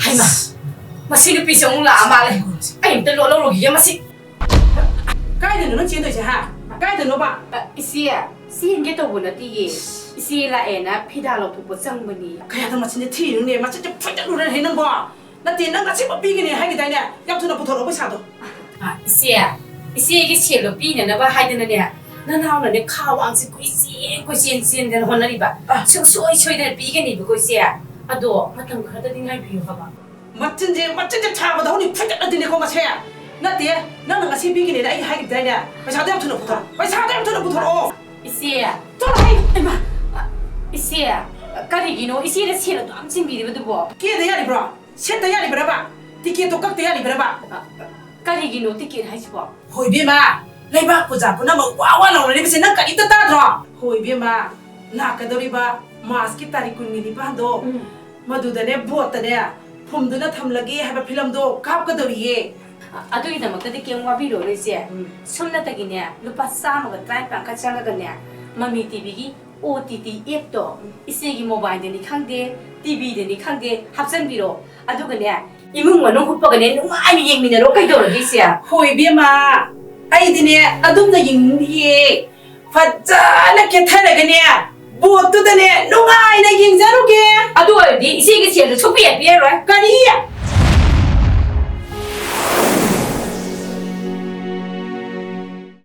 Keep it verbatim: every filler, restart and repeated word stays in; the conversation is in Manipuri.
ꯍꯩꯃꯥ, ꯃꯁꯤ ꯅꯨꯄꯤꯁꯦ ꯑꯃꯨꯛ ꯂꯥꯛꯑ ꯃꯥꯜꯂꯦ꯫ ꯑꯩ ꯑꯝꯇ ꯂꯣꯠ ꯂꯧꯔꯨꯈꯤꯒꯦ ꯃꯁꯤ꯫ ꯀꯥꯏꯗꯅꯣ ꯅꯪ ꯆꯦꯟꯗꯣꯏꯁꯦ, ꯍꯥ? ꯀꯥꯏꯗꯅꯣꯕ? ꯑ, ꯏꯆꯦ, ꯆꯦꯟꯒꯦ ꯇꯧꯕ ꯅꯠꯇꯤꯌꯦ꯫ ꯏꯆꯦ ꯂꯥꯛꯑꯦꯅ ꯐꯤꯗꯥ ꯂꯧꯊꯣꯛꯄ ꯆꯪꯕꯅꯤ꯫ ꯀꯌꯥꯗ ꯃꯆꯤꯟꯁꯦ ꯊꯤꯔꯤꯅꯣꯅꯦ? ꯃꯆꯤꯟꯁꯦ ꯐꯨꯗꯠꯂꯨꯔꯅꯤ ꯅꯪꯕꯣ꯫ ꯅꯠꯇꯦ, ꯅꯪ ꯉꯁꯤꯃꯛ ꯄꯤꯒꯅꯤ ꯍꯥꯏꯈꯤꯗꯥꯏꯅꯦ? ꯌꯥꯝ ꯊꯨꯅ ꯄꯨꯊꯣꯔꯛꯑꯣ ꯄꯩꯁꯥꯗꯣ꯫ ꯑ, ꯏꯆꯦ, ꯏꯆꯦꯒꯤ ꯁꯦꯜꯗꯣ ꯄꯤꯅꯅꯕ ꯍꯥꯏꯗꯅꯅꯦ, ꯅꯅꯥꯎꯅꯅꯦ ꯈꯥ ꯋꯥꯡꯁꯦ ꯀꯣꯏꯆꯦꯟ ꯀꯣꯏꯆꯦꯟ ꯆꯦꯟꯗꯅ ꯍꯣꯠꯅꯔꯤꯕ꯫ ꯑ꯫ ꯁꯨꯡꯁꯣꯏ ꯁꯣꯏꯗꯅ ꯄꯤꯒꯅꯤꯕꯀꯣ ꯏꯆꯦ꯫ ꯑꯗꯣ ꯃꯇꯝ ꯈꯔꯗꯗꯤ ꯉꯥꯏꯕꯤꯌꯨ ꯍꯥꯏꯕ꯫ ꯃꯆꯤꯟꯁꯦ, ꯃꯆꯤꯟꯁꯦ ꯊꯥꯕꯗꯧꯅꯤ ꯐꯨꯗꯠꯂꯗꯤꯅꯦꯀꯣ ꯃꯁꯦ꯫ ꯅꯠꯇꯦ, ꯅꯪꯅ ꯉꯁꯤ ꯄꯤꯒꯅꯤꯅ ꯑꯩ ꯍꯥꯏꯈꯤꯗꯥꯏꯅꯦ? ꯄꯩꯁꯥꯗꯣ ꯌꯥꯝ ꯊꯨꯅ ꯄꯨꯊꯣꯔꯛꯑꯣ꯫ ꯄꯩꯁꯥꯗꯣ ꯌꯥꯝ ꯊꯨꯅ ꯄꯨꯊꯣꯔꯛꯑꯣ꯫ ꯏꯆꯦ꯫ ꯆꯠꯂꯣ ꯍꯩ! ꯏꯃꯥ! ꯏꯆꯦ, ꯀꯔꯤꯒꯤꯅꯣ ꯏꯆꯦꯅ ꯁꯦꯜ ꯑꯗꯨ ꯌꯥꯝ ꯆꯤꯡꯕꯤꯔꯤꯕꯗꯨꯕꯣ? ꯀꯦꯗ ꯌꯥꯔꯤꯕ꯭ꯔꯣ? ꯁꯦꯠꯇ ꯌꯥꯔꯤꯕ꯭ꯔꯕ? ꯇꯤꯀꯦꯠꯇꯣ ꯀꯛꯇ ꯌꯥꯔꯤꯕ꯭ꯔꯕ? ꯀꯔꯤꯒꯤꯅꯣ ꯇꯤꯀꯦꯠ ꯍꯥꯏꯁꯤꯕꯣ? ꯍꯣꯏ ꯏꯕꯦꯝꯃ, ꯂꯩꯕꯥꯛ ꯄ꯭ꯔꯖꯥ ꯄꯨꯝꯅꯃꯛ ꯋꯥ ꯋꯥ ꯂꯥꯎꯅꯔꯤꯕꯁꯦ ꯅꯪ ꯀꯔꯤꯝꯇ ꯇꯥꯗ꯭ꯔꯣ? ꯍꯣꯏ ꯏꯕꯦꯝꯃ, ꯂꯥꯛꯀꯗꯧꯔꯤꯕ ꯃꯥꯔꯁꯀꯤ ꯇꯥꯔꯤꯛ ꯀꯨꯟꯒ ꯅꯤꯄꯥꯟꯗꯣ, ꯎꯝ꯫ ꯃꯗꯨꯗꯅꯦ ꯚꯣꯠꯇꯅꯦ ꯐꯨꯝꯗꯨꯅ ꯊꯝꯂꯒꯦ ꯍꯥꯏꯕ ꯐꯤꯂꯝꯗꯣ ꯀꯥꯞꯀꯗꯧꯔꯤꯌꯦ꯫ ꯑꯗꯨꯒꯤꯗꯃꯛꯇꯗꯤ ꯀꯩꯝ ꯋꯥꯕꯤꯔꯨꯔꯣꯏ ꯏꯆꯦ꯫ ꯎꯝ꯫ ꯁꯨꯞꯅꯇꯒꯤꯅꯦ ꯂꯨꯄꯥ ꯆꯥꯝꯃꯒ ꯇꯔꯥꯅꯤꯄꯥꯟ ꯈꯛ ꯆꯪꯉꯒꯅꯦ ꯃꯃꯤ ꯇꯤꯚꯤꯒꯤ ꯑꯣ ꯇꯤ ꯇꯤ ꯑꯦꯞꯇꯣ ꯏꯆꯦꯒꯤ ꯃꯣꯕꯥꯏꯜꯗꯅꯤ ꯈꯪꯗꯦ, ꯇꯤꯚꯤꯗꯅꯤ ꯈꯪꯗꯦ ꯍꯥꯞꯆꯤꯟꯕꯤꯔꯣ꯫ ꯑꯗꯨꯒꯅꯦ ꯏꯃꯨꯡ ꯃꯅꯨꯡ ꯍꯨꯞꯄꯒꯅꯦ ꯅꯨꯡꯉꯥꯏꯅ ꯌꯦꯡꯃꯤꯟꯅꯔꯣ꯫ ꯀꯩꯗꯧꯔꯒꯦ ꯏꯆꯦ? ꯍꯣꯏ ꯏꯕꯦꯝꯃ, ꯑꯩꯗꯤꯅꯦ ꯑꯗꯨꯝꯅ ꯌꯦꯡꯅꯤꯡꯗꯤꯌꯦ꯫ ꯐꯖꯅ ꯀꯦꯊꯔꯒꯅꯦ ꯕꯣꯠꯇꯨꯗꯅꯦ ꯅꯨꯡꯉꯥꯏꯅ ꯌꯦꯡꯖꯔꯨꯒꯦ꯫ ꯑꯗꯨ ꯑꯣꯏꯔꯗꯤ ꯏꯆꯦꯒꯤ ꯁꯦꯜꯗꯨ ꯁꯨꯡꯄꯤ ꯍꯦꯛ ꯄꯤꯔꯔꯣꯏ꯫ ꯀꯔꯤ?